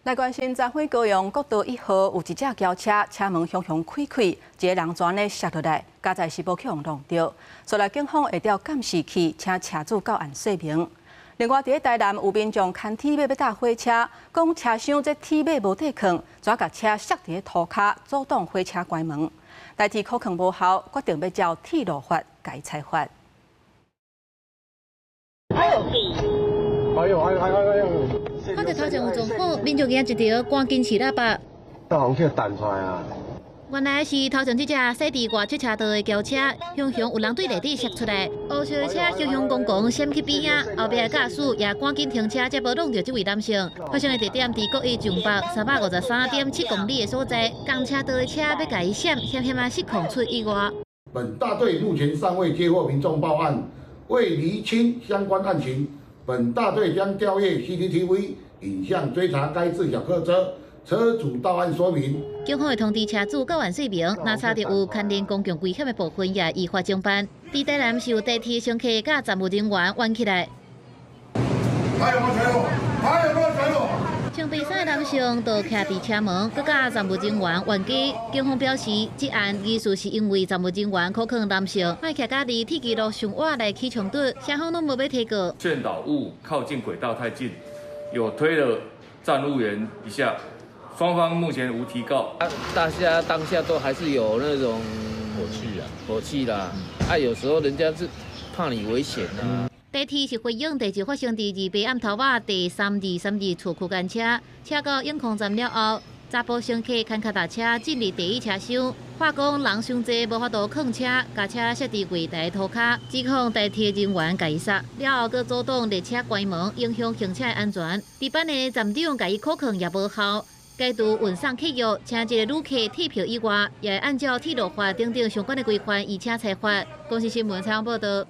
來關心昨昏高雄國道1號有一隻轎車，車門雄雄開開，一个人就按呢摔落來，佳哉是無去予弄著。後來警方會調監視器，請車主到案說明。另外，佇咧台南有民眾牽鐵馬欲搭火車，講車廂這鐵馬無地囥，就共車摔佇咧塗跤，阻擋火車關門。台鐵考勸無效，決定欲照鐵路法共伊裁罰。哎呦哎呦哎呦哎呦！看著頭前有狀況，民眾按一著，趕緊飼喇叭。大紅車彈出來啊！原來是頭前這隻駛佇外側車道的轎車，雄雄有人對內底摔出來，烏色的車雄雄公公閃去邊仔，後壁的駕駛也趕緊停車，才無挵著這位男性。發生的地點佇國一上北353.7公里的所在，仝車道的車欲共伊閃，險險仔失控出意外。本大隊目前尚未接獲民眾報案，為釐清相關案情，本大隊將調閱 CCTV 影像追查該自小客車車主到案說明。警方會通知車主到案說明，若查著有牽連公共危險的部分，也依法偵辦。佇台南是有地鐵乘客佮站務人員冤起來。還有沒有追我？還有沒有追我？穿白衫的男性就徛佇車門，閣佮站務人員冤家。警方表示，這案疑似是因為站務人員苦勸男性莫徛佮離鐵支路傷倚來起衝突，雙方攏無欲提告。勸導物靠近軌道太近，有推了站務員一下，雙方目前無提告。大家當下都還是有那種火氣啊，火氣啦。啊，有時候人家是怕你危險啊。地鐵是回應第一發生佇二八暗頭仔第3232次區間車，車到永康站了後，查埔乘客牽跤踏車進入第一車廂，話講人傷濟無法度囥車，共車摔佇月台塗跤，指控台鐵人員共伊捒，了後閣阻擋列車關門，影響行車安全。值班的站長共伊苦勸也無效，解除運送契約，請這个旅客退票以外，也會按照鐵路法等等相關的規範，依車裁罰。公視新聞採訪報導。